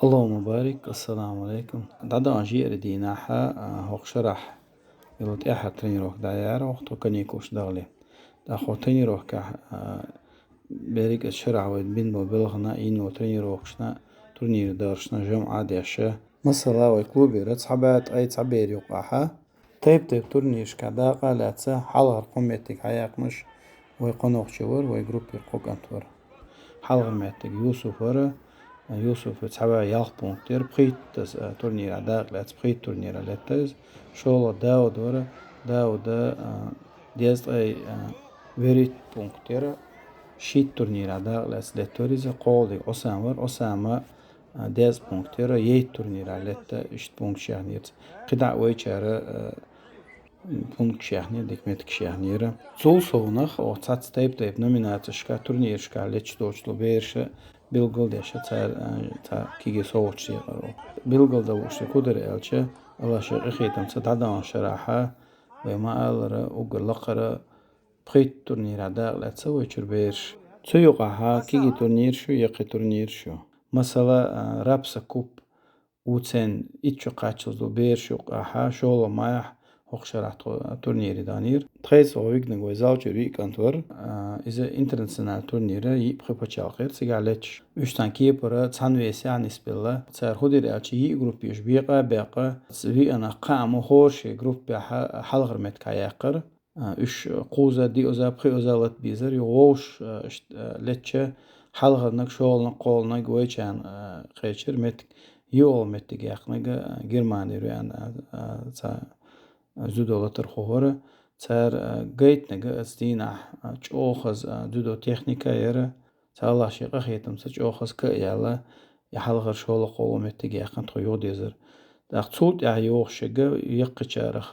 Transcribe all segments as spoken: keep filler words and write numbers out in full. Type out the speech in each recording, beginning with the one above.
Аллахумма барик, ассаламу алейкум. ДӀадаханчу еарин дийнахь, а, хӀокху шарахь йолу тӀаьххьара тренировка дӀаяьхьира, хӀокху тхо каникулаш дахале. ТӀаккха хӀокху тренировкехь, а, берриг а шарахь вай бина болу белхана, йина йолу тренировкашна, турниран даршна жамӀ а деш. Масала, вай клубера цхьа бӀе ткъе цхьа бер юкъахь, тайп-тайпа турнирашкахь дакъа а лаьцна, хьалхара кхо меттиг хьаяккхинарш вай кхо нохчи вара, вай группера кхо кӀант вара. Хьалхара меттиг Юсуф вара, Юсуф цхьа бӀе ялх пункт яра, пхийтта, а, турнирехь дакъа лаьцна, пхийтта турнирехь летта иза. ШолгӀа Дауд вара, Дауда, а, дезткъе, а, вуьрхӀитта пункт яра, шийтта турнирехь дакъа лаьцна летта вара иза. КхоалгӀаниг Ӏусам вара, Ӏусама, а, дезткъа пункт яра, ейтта турнирехь летта, иштта пункташ яьхнера цо. КхидӀа а вайчара, а, пункташ яьхнера, дика меттигаш яьхнера. Цул совнах, оха цхьацца тайп-тайпа номинацешкахь, турнирашкахь летташ долчу бераша билггал деш, цара, а, цхьа кегий совгӀаташ декъара. Билггал дан лууш дерг хӀун дара аьлча, Аллахь шен къинхетамца дӀадаханчу шарахь, вай ма-аллара, уггар лакхара пхийтта турнирехь дакъа лаьцна вайчуьра бераш. Цу юкъахь кегий турнираш ю, яккхий турнираш ю. Масала, а, Рапса куб, УЦН итт шо кхаччалц долу бераш юкъахь, шолгӀа майхь хӀокху шарахь тхо турнире даханера. Тхайца оха вигнарг вай зал чуьра виъ кӀант вара. А, иза интернационал турнира йиъ-пхи пачхьалкх яра цигахь летташ. Уьш цхьана кепара цхьана весехь нисбелла. Цара хӀун дира аьлча, йиъ группа уьш бекъа а баьккха, виъанах кхаама хӀора шен группехь хьалхара меттиг хьаяьккхира. А, уьш кхузза, диъазза, пхиъазза лата безара, юха вовшах, а, ш-, а, летча, хьалхарниг, шолгӀаниг, кхоалгӀаниг вайчарна, а, кхечира меттиг, йоьалгӀа меттиг яьккхинарг, а, Германера веана, а, а, цхьа дзюдо латархо вара. Цара, а, гайтинарг оцу дийнахь, а, чӀогӀа хаза, а, дзюдо техника яра. Цхьа Аллахь шен къинхетамца чӀогӀа хаза ка а яьлла, и хьалхара, шолгӀа, кхоалгӀа меттиг яьккхина тхо юхадезара. ТӀаккха цул тӀаьхьа йогӀуш ерг яккхийчарех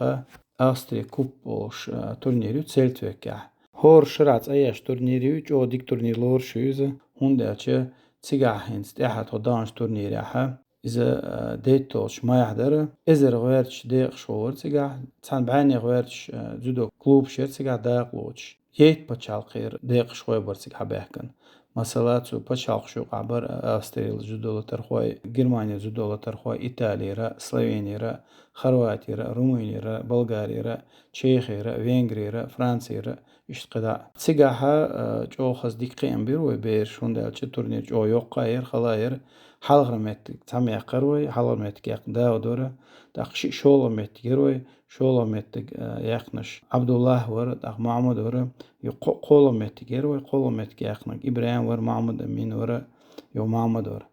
Австрия куб олуш, а, турнир ю Цельтвекехь. ХӀора шарахь цӀа еш турнир ю, чӀогӀа дика турнир лоруш ю иза, хӀунда аьлча цигахь хӀинца тӀаьхьа тхо даханчу турнирехь иза, а, дейтталгӀачу майхь дара. Эзар гӀоьрташ декъашхо вара цигахь, цхьана бӀеннех гӀоьрташ, а, дзюдо клубаш яра цигахь дакъа лоцуш. Ейтта пачхьалкхера декъашхой бара цига хьабаьхкина. Масала, цу пачхьалкхаш юкъахь бара Австрияла дзюдо латархой, Германияла дзюдо латархой, Италера, Словенера, Хорватера, Румынера, Болгарера, Чехера, Венгрера, Францера, иштта кхидӀа. Цигахь, а, чӀогӀа хаза дика кхиам бира вай бераш, хӀунда аьлча турнир чӀогӀа йоккха а яра, хала а яра. Хьалхара меттиг цхьамма яьккхира вай, хьалхара меттиг яьккхина Дауд вара, тӀаккха шиъ шолгӀа меттиг яра вай, шолгӀа меттиг, а, яьккхинарш Абдуллах вара, тӀаккха Мухьаммад вара, юха кхо-, кхоалгӀа меттиг яра вай, кхоалгӀа меттиг яьккхинарг ИбрахӀим вара, Мухьаммад Амин вара, юха Мухьаммад вара.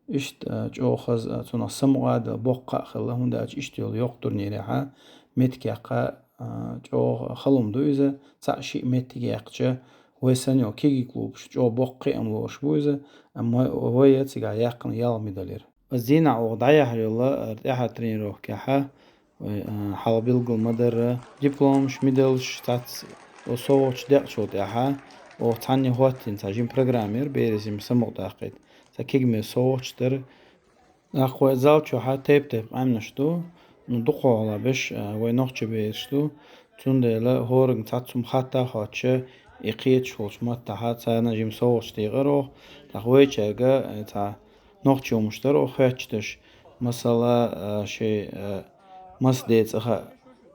Иштта, а, чӀогӀа хаза, а, цунах самукъадала боккха а хилла, хӀунда аьлча иштта йолу йоккха турнирехь меттиг яккха, а, чӀогӀа хала хӀума ду иза, цхьаъ-шиъ меттиг яьккхича, вай санна йолу кегий клубаш чӀогӀа боккха кхиам лоруш бу иза, амма вай цигахь яьккхина ялх медаль яра. Оцу дийнахь оха дӀаяьхьар йолу, а, тӀаьхьара тренировкехь, вай, а, хьалха билггал ма-дарра, дипломаш, медалаш, цхьацца совгӀаташ декъачул тӀаьхьа, оха цхьанне хӀоттийна цхьа жима программа яра, берийн жима самукъадаккхийта. Цхьа кегаме совгӀаташ дара. ТӀаккха вай зал чохь тайп-тайпа къаьмнаш ду, ну, дукхахьолахь берш, а, вай нохчи бераш ду. Цундела хӀоранна цхьацца хӀума хатта а хоттуш, и кхеташ волчу маттахь царна жима совгӀаташ декъара оха. ТӀаккха вайчаьрга, а, цхьа нохчи хӀумаш дара оха хоьттуш дерш. Масала, а, шайн, а, маса ден цӀе хаьа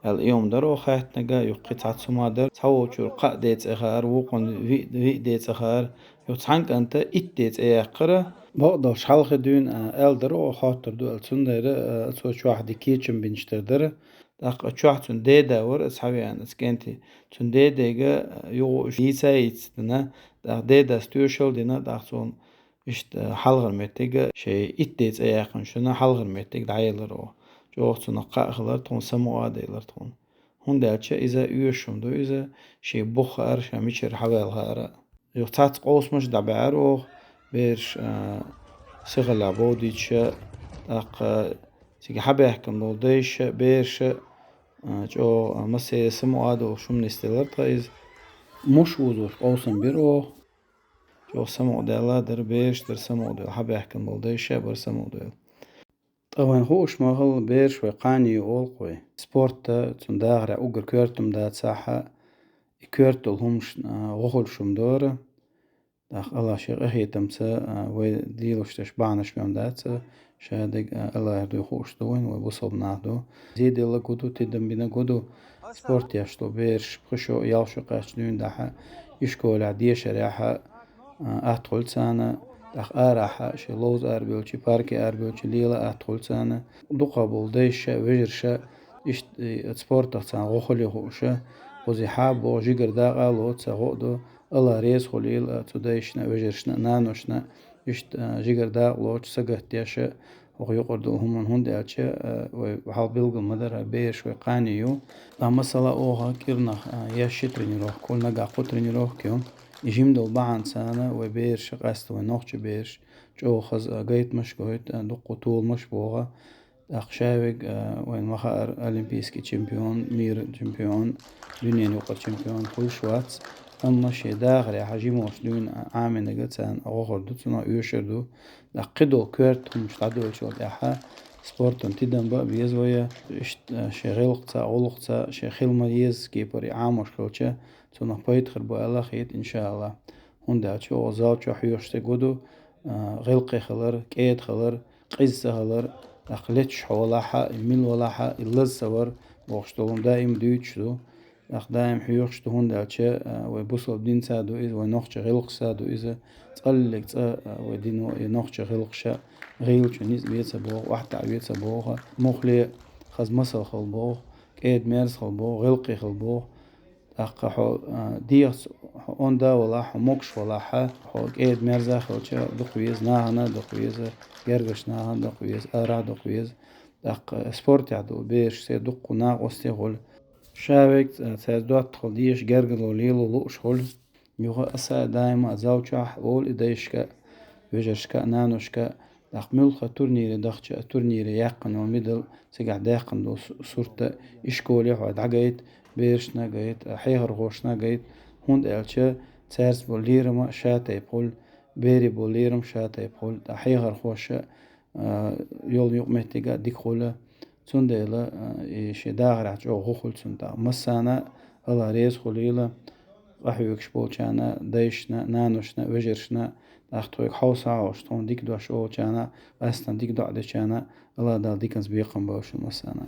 аьлла, и хӀума дара оха хаьттинарг, юха кхин цхьацца хӀума дара. Цхьаволчуьра кхаа ден цӀе хаьара, вукхунна виъ, виъ ден цӀе хаьара. Юха цхьана кӀанта итт ден цӀе яьккхира. Бакъдолуш хьалхе дуьйна, а, аьлла дара оха хоттур ду аьлла, цундела, а, цо чохь дика кечам бинчуьра дара. ТӀаккха чохь цуьнан деда вара, аса хьавеана аса кӀентий. Цуьнан дедега, а, юха уьш йийца а йийцина, тӀаккха дедас тоьшалла а дина, тӀаккха цунна иштта хьалхара меттиг, шайн итт ден цӀе яьккхинчунна хьалхара меттиг дӀаелира оха. ЧӀогӀа цунах кхаъ хилира тхуна, самукъа а делира тхуна. ХӀунда аьлча иза оьшуш хӀума ду иза, шен бух хаьара, ша мичара хьаваьлла хаьара. Юха цхьацца къовсамаш а дӀабаьхьира оха, бераш, а, сихаллехь бовдуьйтуш, тӀаккха цига хьабаьхкина болу дайша, бераша, а, чӀогӀа, а, массеран самукъа а долуш хӀума нисделира тхан иза. Муш узуш къовсам бира оха. ЧӀогӀа самукъадаьлла дара, бераш дара самукъадевлла, хьабаьхкина болу дайша а бара самукъадевлла. Ткъа вайна хууш ма хилла, бераш вай кхане ю олу-кх вай. Спортан, цуьнан дахарехь уггар коьрта хӀума дацахь а, и коьрта долу хӀуманашна, а, гӀо хуьлуш хӀума дара. ТӀаккха АллахӀ шен къахетамца, а, вай лелаш деш бахьанаш бен дац, а, шадерг, а, АллахӀера дуй хууш ду вайна, вай бусалба нах ду. Зе делла гу ду, тидам бина гу ду, спорт еш ду бераш, пхи шо, ялх шо кхаьчча дуьйна дахьа, ишколехь, дешарехь, а, атта хуьлу царна, тӀаккха арахь, шен ловза арабевлча, парке арабевлча, лела атта хуьлу царна. Дукхахболу дайша, вежарша, иштта, и, спортах царна гӀо хуьлий хууша, кхузахь боху жигара дакъа а лоцу, ца гӀо а ду, АллахӀ реза хуьлийла, а, цу дайшна, вежаршна, наношна, иштта, а, жигара дакъа лоцу, сагатдеша, хӀокху юкъара долу хӀуманна, хӀунда аьлча, а, вай хьал билгал ма дара, бераш вай кхане ю. Ткъа масала оха кӀирнах, а, еш ши тренировка, хӀун нагахь кху тренировка ю. И жима долу бахьана царна вай бераш, къаьста вай нохча бераш, чӀогӀа хаза, а, гайтамаш гойту, а, дуккха толамаш боху. ТӀаккха шаверг, а, вайна ма хаара, олимпийский чемпион, мира чемпион, дуьненан юкъара чемпион хуьлуш вац. Амма шен дахарехь жимош дуьйна Ӏамийнарг царна гӀо хир ду, цунах оьшур ду. ТӀаккха кхидолу коьрта хӀуманаш дӀадоьлчул тӀаьхьа спортана тидам бан а беза вай, иштта, а, шен гӀиллакхца, гӀуллакхца, шен хила ма-езза кепара Ӏамош хилча, цунах пайда хир бу аьлла хета, иншааллахӀ. ХӀунда аьлча оха зал чохь хьоьхуш стаг гу ду, а, гӀиллакхе хилар, кӀеда хилар, къиза ца хилар, тӀаккха леташ хьо валахьа, и мила валахьа, и лаза ца вар, бохуш долу даим дуьйцуш ду. ТӀаккха даим хьоьхуш ду, хӀунда аьлча, а, вай бусалба динца ду иза, вай нохча гӀиллакхаша ду иза, цкъа а, а, вай дино и нохча гӀиллакхаша гӀийлачу ницкъ бе ца боху, охьатаӀа ве ца боху, муххале хаза масал хила боху, кӀеда-мерза хила боху, гӀиллакхе хила боху. ТӀаккха хьо, а, дегӀаца хьо онда а валахь, хьо могуш валахьа, хьо кӀеда-мерза хилча дукха веза, нахана а дукха веза, гергарчу нахана а дукха веза, арахь а дукха веза. ТӀаккха спортехь долу бераш се дуккха накъостий хуьлу. Шаверг, а, цаьрца доттагӀалла деша, гергарло лело лууш хуьлу. Юха аса а даима а зал чохь олу и дайшка а, вежаршка а, наношка а, тӀаккха муьлхха турнире дахча а, турнире яьккхина йолу медаль, цигахь даьккхина долу су-, сурт а, и школе хьо дӀагайта, берашна а гайта, хьехархошна а гайта, хӀунда аьлча цаьрца болу лерам а ша тайпа хуьлу, берийн болу лерам а ша тайпа хуьлу, ткъа хьехархоша, а, йолу юкъаметтиг а дика хуьлу. Цундела, а, и шен дахарехь чӀогӀа гӀо хуьлу цунна тӀаккха. Массарна а АллахӀ реза хуьлийла, къахьоьгуш болчарна, дайшна, наношна, вежаршна, тӀаккха тхоьга хьовса а хьовсуш, тхуна дика дош олучарна, къаьсттина дика доӀа дечарна, АллахӀ Дала диканца бекхам бойла шун массарна.